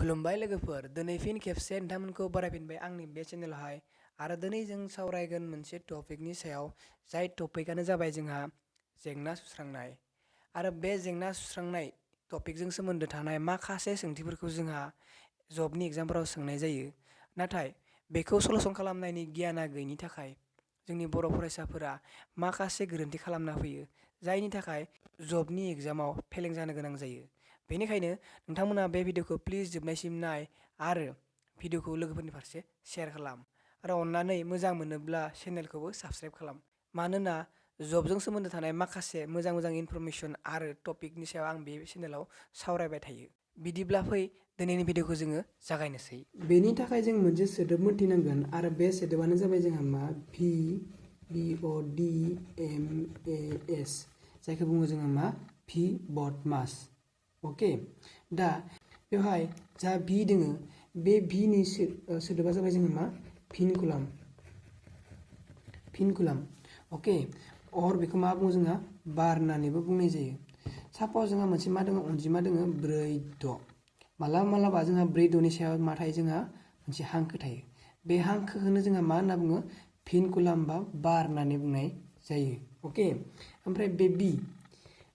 खुलुमबाय लोगोफोर, दिनै फिन खेबसे नोंथांमोनखौ बरायफिनबाय आंनि बे चेनेलावहाय। आरो दिनै जों सावरायगोन मोनसे टपिकनि सायाव, जाय टपिकआनो जाबाय जोंहा जेंना सुस्रांनाय। आरो बे जेंना सुस्रांनाय टपिकजों सोमोन्दो थानाय माखासे सोंथिफोरखौ जोंहा जबनि एग्जामफोराव सोंनाय जायो। नाथाय बेखौ सलुसन खालामनायनि गियाना गैयिनि थाखाय जोंनि बर' फरायसाफोरा माखासे गोरोन्थि खालामना फैयो, जायनि थाखाय जबनि एग्जामाव फेलें जानो गोनां जायो। बेनिखायनो नोंथांमोना बे भिडिअखौ प्लिज जोबनायसिम नाय आरो भिडिअखौ लोगोफोरनि फारसे शेयार खालाम। आरो अननानै मोजां मोनोब्ला चेनेलखौबो साबस्क्राइब खालाम। मानोना जबजों सोमोन्दो थानाय माखासे मोजां इनफरमेसन आरो टपिकनि सायाव आं बे चेनेलाव सावरायबाय थायो। बिदिब्ला फै दिनैनि भिडिअखौ जोङो जागायनोसै। बेनि थाखाय जों मोनसे सोदोब मोनथिनांगोन आरो बे सोदोबानो जाबाय जोंहा मा VBODMAS, जायखौ बुङो जोङो मा VBODMAS। अके, दा बेवहाय जा भि दोङो, बे भिनि सोदोबा जाबाय जोङो मा भिनकुलाम। अके, अर बेखौ मा बुङो जोंहा बार होननानैबो बुंनाय जायो। सापस जोंहा मोनसे मा दङ, अनजिमा दोङो 4-6। मालाबा जोंहा 4-6नि सायाव मा थायो, जोंहा मोनसे हांखो थायो। बे हांखोखौनो जोंहा मा होनना बुङो, भिनकुलाम बा बार होननानै बुंनाय जायो। अके, ओमफ्राय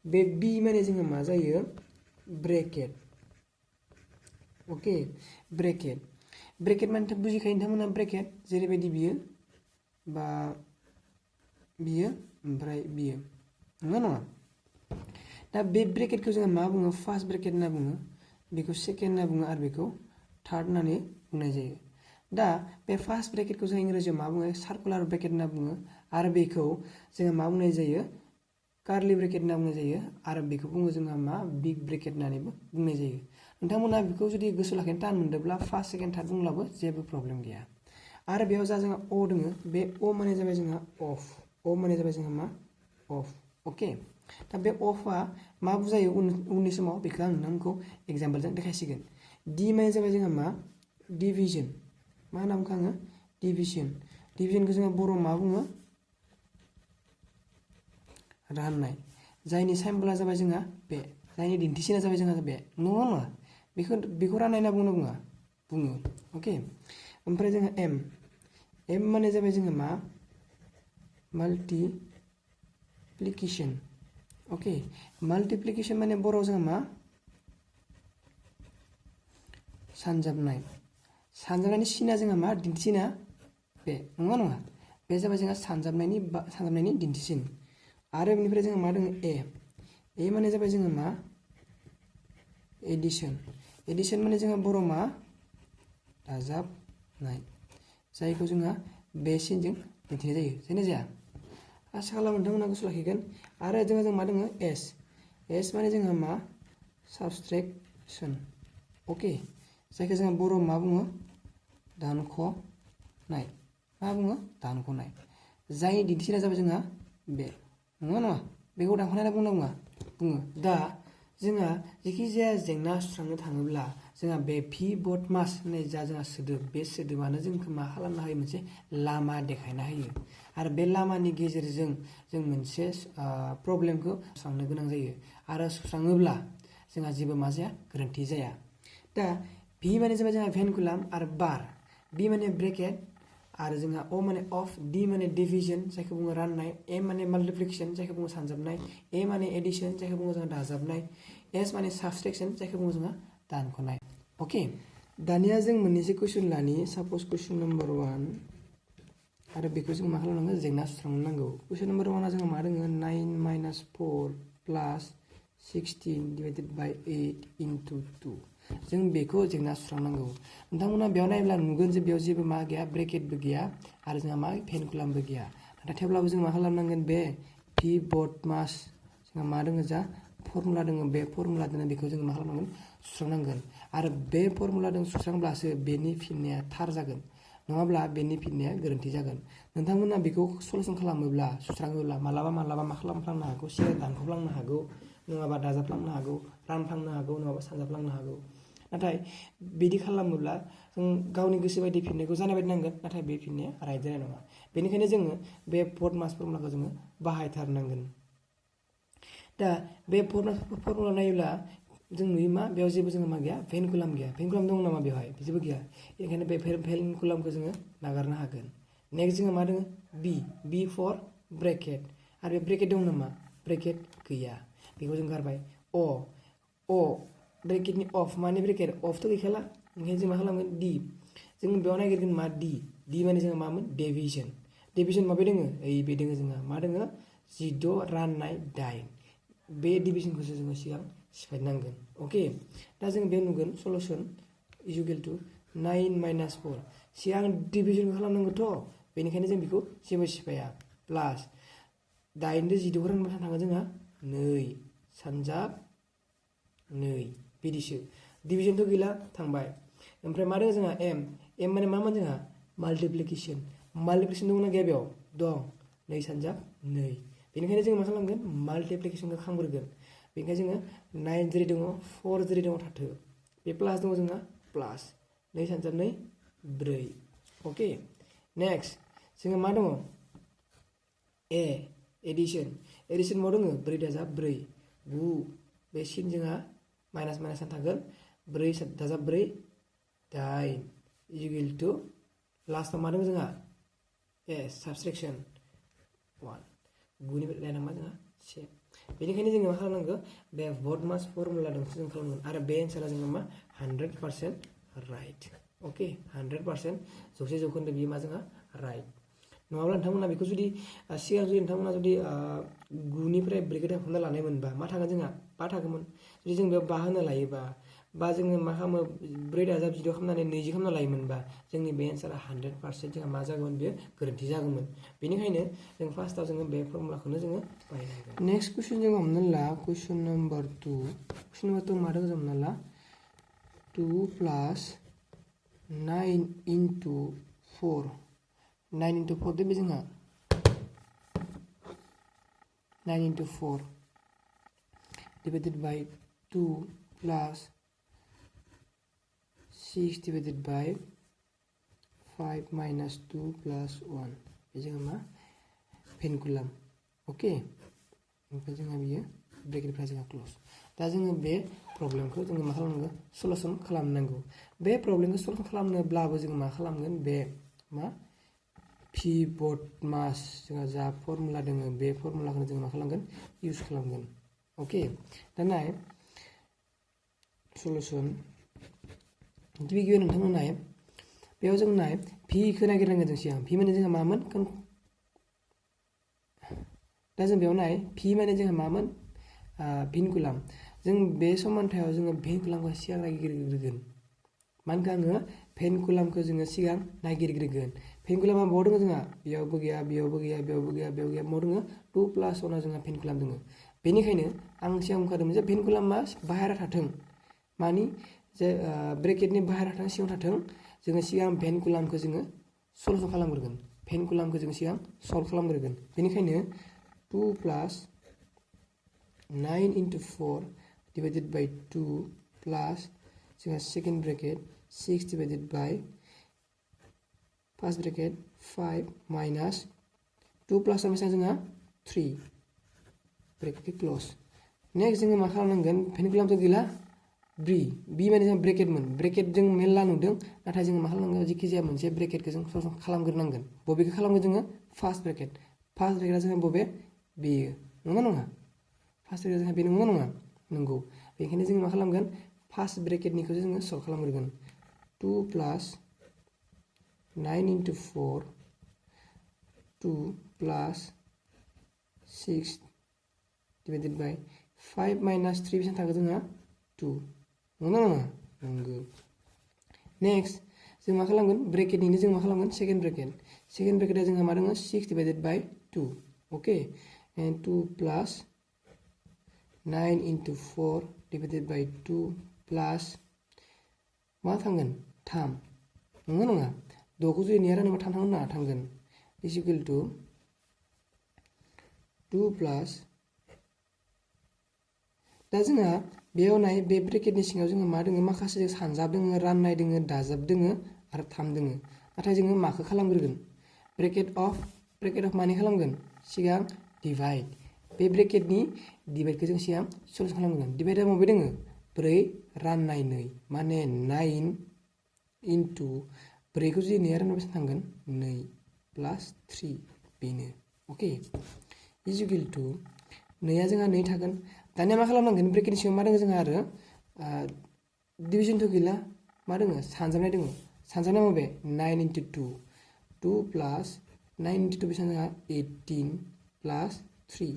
बे बि माने जोङो मा जायो, ब्रेकेट। अके, ब्रेकेट माने बुजिखायो नोंथांमोना, ब्रेकेट जेरैबायदि बियो बा बियो ओमफ्राय बियो, नङा नङा। दा बे ब्रेकेटखौ जोङो मा बुङो, फार्स्ट ब्रेकेट होनना बुङो, बेखौ सेकेन्ड होनना बुङो आरो बेखौ थार्ड होननानै बुंनाय जायो। दा बे फार्स्ट ब्रेकेटखौ जों इंराजियाव मा बुङो, सार्कुलार ब्रेकेट होनना बुङो। आरो बेखौ जोङो मा बुंनाय जायो, कार्लि ब्रेकेट होनना बुंनाय जायो। आरो बेखौ बुङो जोंहा मा बिग ब्रेकेट होननानैबो बुंनाय जायो। नोंथांमोना बेखौ जुदि गोसोआव लाखिनो टान मोनदोंब्ला फार्स्ट सेकेन्ड थार्ड बुंब्लाबो जेबो प्रब्लेम गैया। आरो बेयाव जा जोंहा अ दोङो, बे अ माने जाबाय जोंहा अफ। अ माने जाबाय जोंहा मा अफ। अके, दा बे अफआ मा बुजायो उननि समाव बेखौ आं नोंथांखौ एग्जाम्पलजों देखायसिगोन। डि माने जाबाय जोंहा मा डिभिजन। मा होनना बुंखो आङो, डिभिजन। डिभिजनखौ जोङो बर'आव मा बुङो, राननाय। जायनि साइम्बला जाबाय जोंहा बे, जायनि दिन्थिसिना जाबाय जोंहा बे, नङा बेखौ राननाय होनना बुङो। अके, ओमफ्राय जोङो एम माने जाबाय जोङो मा माल्टिप्लिकेसन। अके, माल्टिप्लिकेसन माने बर'आव जोङो मा सानजाबनायनि सिना जोंहा मा दिन्थिसिना बे, नङा बे जाबाय जोंहा सानजाबनायनि दिन्थिसिन। आरो बेनिफ्राय जोङो मा दङ, ए माने जाबाय जोङो मा एडिसन माने जोंहा बर' मा दाजाबनाय, जायखौ जोंहा बे सिनजों दिन्थिनाय जायो। जायना जाया, आसा खालामो नोंथांमोना गोसोआव लाखिगोन। आरो जोंहा मा दङ, एस माने जोंहा मा साबसट्रेक्सन। अके, जायखौ जोंहा बर' मा बुङो, दानख'नाय। मा बुङो, दानख'नाय। जायनि दिन्थिसिना जाबाय जोंहा बे, नङा बेखौ दानख'नाय होनना बुङो। दा जोंहा जेखि जाया जेंना सुस्रांनो थाङोब्ला जोंहा बे VBODMAS होननाय जा जोंहा सोदोब, बे सोदोबानो जोंखौ मा खालामनो हायो, मोनसे लामा देखायना होयो। आरो बे लामानि गेजेरजों जों मोनसे प्रब्लेमखौ सुस्रांनो गोनां जायो। आरो सुस्राङोब्ला जोंहा जेबो मा जाया, गोरोन्थि जाया। दा भि माने जाबाय जोंहा भेनकुलाम आरो बार, बि माने ब्रेकेट, आरो जोंहा अ माने अफ, डि माने डिभिजन, जायखौ बुङो राननाय, एम माने माल्टिप्लिकेसन, जायखौ बुङो सानजाबनाय, ए माने एडिसन, जायखौ बुङो जोंहा दाजाबनाय, एस माने साबसट्रेक्सन, जायखौ बुङो जोंहा दानख'नाय। अके, दानिया जों मोननैसो कुइसन लानि। सापस कुइसन नम्बर 1, आरो बेखौ जों मा खालामनांगौ, जेंना सुस्रांनो नांगौ। कुइसन नम्बर 1आ जोंहा मा दङ, 9 - 4 + 16 / 8 × 2। जों बेखौ जेंना सुस्रांनांगौ। नोंथांमोना बेयाव नायोब्ला नुगोन जे बेयाव जेबो मा गैया, ब्रेकेटबो गैया आरो जोंहा मा भेनकुलामबो गैया। नाथाय थेवब्लाबो जों मा खालामनांगोन, बे VBODMAS जोंहा मा दङ, जा फर्मुला दङ, बे फर्मुला दङ, बेखौ जों मा खालामनांगोन, सुस्रांनांगोन। आरो बे फर्मुलाजों सुस्रांब्लासो बेनि फिननाया थार जागोन, नङाब्ला बेनि फिननाया गोरोन्थि जागोन। नोंथांमोना बेखौ सलुसन खालामोब्ला, सुस्राङोब्ला मालाबा मा खालामफ्लांनो हागौ, सिगां दानख'फ्लांनो हागौ, नङाबा दाजाबफ्लांनो हागौ, रानफ्लांनो हागौ, नङाबा सानजाबफ्लांनो हागौ। नाथाय बिदि खालामोब्ला जों गावनि गोसो बायदि फिननायखौ जानाय बायदि नांगोन, नाथाय बे फिननाया राइट जानाय नङा। बेनिखायनो जोङो बे BODMAS फर्मुलाखौ जोङो बाहायथारनांगोन। दा बे फर्मुला नायोब्ला जों नुयो मा बेयाव जेबो जोङो मा गैया भेनकुलाम गैया भेनकुलाम दं नामा बेवहाय जेबो गैया बेनिखायनो बे भेनकुलामखौ जोङो नागारनो हागोन नेक्स्ट जोङो मा दङ बी फर ब्रेकेट आरो बे ब्रेकेट दं नामा ब्रेकेट गैया बेखौ जों गारबाय अ ब्रेकेटनि अफ माने ब्रेकेट अफथ' गैखाला ओंखायनो जों मा खालामगोन डी जों बेयाव नागिरगोन मा डी माने जोङो मामोन डिभिजन माबे दोङो ओइ बे दोङो जोंहा मा दोङो 16 राननाय 8 बे डिभिजनखौसो जोङो सिगां सिफायनांगोन अके दा जों बेयाव नुगोन सलुसन इज इकुवेल टु 9 - 4 सिगां डिभिजन खालामनांगौथ' बेनिखायनो जों बेखौ जेबो सिफाया प्लास 8 जों 16 रानबा थाङो जोंहा 2 सानजाब 2 बिदिसो डिभिजनथ' गैला थांबाय ओमफ्राय मा दङ जोंहा एम माने मामोन जोंहा माल्टिप्लिकेसन दंना गैया बेयाव दं 2 सानजाब 2 बेनिखायनो जों मा खालामगोन माल्टिप्लिकेसनखौ खालामग्रोगोन बेनिखायनो जोङो 9 जेरै दङ 4 जेरै दङ थाथो बे प्लास दङ जोंहा प्लास 2 सानजाब 2 4 अके नेक्स्ट जोङो मा दङ एडिशन माव दङ 4 दाजाब 4 9 बे सिन जोंहा माइनास थागोन 4 दाजाब 4 8 इकुवेल टु लास्टआव मा दङ जोंहा साबस्ट्रेक्सन 1 गुनिफ्राय लायना मा जोंहा 1 बेनिखायनो जोङो मा खालामनांगौ बे बडमास फर्मुला दंसो जों खालामगोन आरो बे एन्सारा जोङो मा 100% राइट अके 100% जौसे जौखोन्दो बियो मा जोंहा राइट नङाब्ला नोंथांमोना बेखौ जुदि सिगां जुदि नोंथांमोना जुदि 9निफ्राय ब्रेकेट हमना लानाय मोनबा मा थागोन जोंहा 5 थागौमोन जुदि जों बेयाव 5 होना लायोबा बा जोङो मा खालामो 4 दाजाब 16 खालामनानै 20 खालामना लायोमोनबा जोंनि बे एन्सारा 100% जोंहा मा जागौमोन बेयो गोरोन्थि जागौमोन बेनिखायनो जों फार्स्टआव जोङो बे फर्मुलाखौनो जोङो बाहायनांगोन नेक्स्ट कुइसन जों हमना ला कुइसन नम्बर 2 मा दङ जों हमना ला 2 प्लस 9 into 4 9 into 4 दे बे जोंहा 9 into 4 divided by 2 plus 6 divided by 5 minus 2 plus 1 बे जोंहा मा पेनकुलाम ओके ओमफ्राय जोंहा बियो ब्रेकेटफ्रा जोंहा क्लोज दा जोङो बे प्रब्लेमखौ जोङो मा खालामनांगौ सलुसन खालामनांगौ बे प्रब्लेमखौ सल्भ खालामनोब्लाबो जोङो मा खालामगोन बे मा VBODMAS जोंहा जा फर्मुला दङ बे फर्मुलाखौनो जों मा खालामगोन इउज खालामगोन ओके दा नाय सलुसन गिबि नोंथांमोन नाय बेयाव जों नाय भीखौ नागिरनांगोन जों सिगां भी माने जोंहा मामोन दा जों बेयाव नाय भी माने जोंहा मामोन भेनकुलाम जों बे समानथायाव जोङो भेनकुलामखौ सिगां नागिरग्रोगोन मानोना आङो भेनकुलामखौ जोङो सिगां नागिरग्रोगोन भेनकुलामा बहा दङ जोंहा बेयावबो गैया बेयावबो गैया बेयावबो गैया बेयाव गैया बहा दङ 2 + 1 जोंहा भेनकुलाम दङ बेनिखायनो आं सिगां बुंखादोंमोन जे भेनकुलामा बाहेरा थाथों मानि जे ब्रेकेटनि बाहेरा थाथों सिङाव थाथों जोङो सिगां भेनकुलामखौ जोङो सल्भ खालामग्रोगोन भेनकुलामखौ जोङो सिगां सल्भ खालामग्रोगोन बेनिखायनो 2 + 9 into 4 divided by 2 plus जोंहा second bracket 6 divided by first bracket 5 minus 2 plus बेसेबां जोंहा 3 ब्रेकेट क्लोज नेक्स्ट जोङो मा खालामनांगोन भेनकुलामथ' गैला बी माने जोंहा ब्रेकेटमोन ब्रेकेट जों मेरला नुदों नाथाय जोङो मा खालामनांगोन जेखि जाया मोनसे ब्रेकेटखौ जों सल्भ खालामग्रोनांगोन बबेखौ खालामगोन जोङो फार्स्ट ब्रेकेटआ जोंहा बबे बेयो नङा फार्स्ट ब्रेकेटआ जोंहा बे नङा नंगौ बेनिखायनो जोङो मा खालामगोन फार्स्ट ब्रेकेटनिखौ जोङो solve खालामग्रोगोन 2 + 9 into 4 2 plus 6 divided by 5 minus 3 बेसेबां थागोन जोंहा 2 नंगौ नेक्स्ट जों मा खालामगोन ब्रेकेटनिनो जों मा खालामगोन सेकेन्ड ब्रेकेटआ जोंहा मा दङ 6 divided by 2 okay and 2 plus 9 into 4 divided by 2 plus मा थांगोन 3 नङा 2 खौ जुदि नेया रानोबा 3 थांगोन ना थांगोन is equal to 2 plus दा जोंहा बेयाव नाय बे ब्रेकेटनि सिङाव जोङो मा दङ माखासे सानजाब दङ राननाय दङ दाजाब दङ आरो 3 दङ नाथाय जोङो माखौ खालामग्रोगोन ब्रेकेट अफ माने खालामगोन सिगां डिभाइड बे ब्रेकेटनि डिभाइडखौ जों सिगां सल्भ खालामगोन डिभाइडआ बबे दङ 4 राननाय 2 माने 9 इनटु 4 खौ जुदि 2 रानबा बेसेबां थांगोन 2 प्लास 3 बेनो अके इजुकेल टु 2 आ जोंहा 2 थागोन दानिया मा खालामनांगोन ब्रेकेटनि सिङाव मा दङ जोंहा आरो डिभिजनथ' गैला मा दङ सानजाबनाय दङ सानजाबनाय माबे 9 इनटु 2 2 प्लास 9 इनटु 2 बेसेबां जोंहा 18 प्लास 3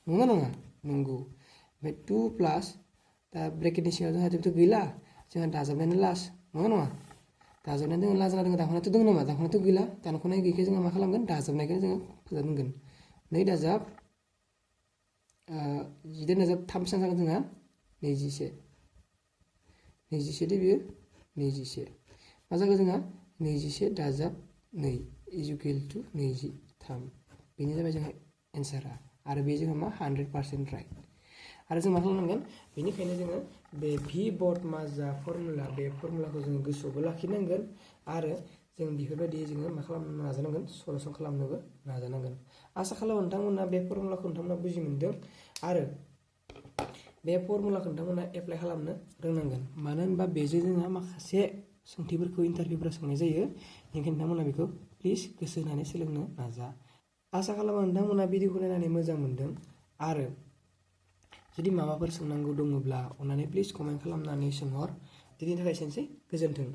नंगौना नङा नंगौ ओमफ्राय 2 प्लास दा ब्रेकेटनि सिङाव जोंहा जेबोथ' गैला जोंहा दाजाबनायानो लास्ट नंगौ नङा दाजाबनाय दङ लास्ट दङ दाखोनाथ' दङ नामा दाखोनाथ' गैला दानख'नाय गैयैखाय जोङो मा खालामगोन दाजाबनायखौ जोङो फोजाबनांगोन 2 दाजाब 10 दाजाब 3 बेसेबां जागोन जोंहा 21 दे बियो 21 मा जागोन जोंहा 21 दाजाब 2 इजुकेल टु 23 बेनो जाबाय जोंहा एन्सारा आरो बे जोंहा मा 100% राइट आरो जों मा खालामनांगोन बेनिखायनो जोङो बे VBODMAS जा फर्मुला बे फर्मुलाखौ जोङो गोसोआवबो लाखिनांगोन आरो जों बेफोरबायदि जोङो मा खालामनो नाजानांगोन सलुसन खालामनोबो नाजानांगोन आसा खालामो नोंथांमोना बे फर्मुलाखौ नोंथांमोना बुजि मोनदों आरो बे फर्मुलाखौ नोंथांमोना एप्लाइ खालामनो रोंनांगोन मानो होनबा बेजों जोंहा माखासे सोंथिफोरखौ इन्टारभिउफोराव सोंनाय जायो बेनिखायनो नोंथांमोना बेखौ प्लिज गोसो होनानै सोलोंनो नाजा आसा खालामो नोंथांमोना भिडिअखौ नायनानै मोजां मोनदों आरो जुदि माबाफोर सोंनांगौ दङब्ला अन्नानै प्लिज कमेन्ट खालामनानै सोंहर दिनैनि थाखाय एसेनोसै गोजोन्थों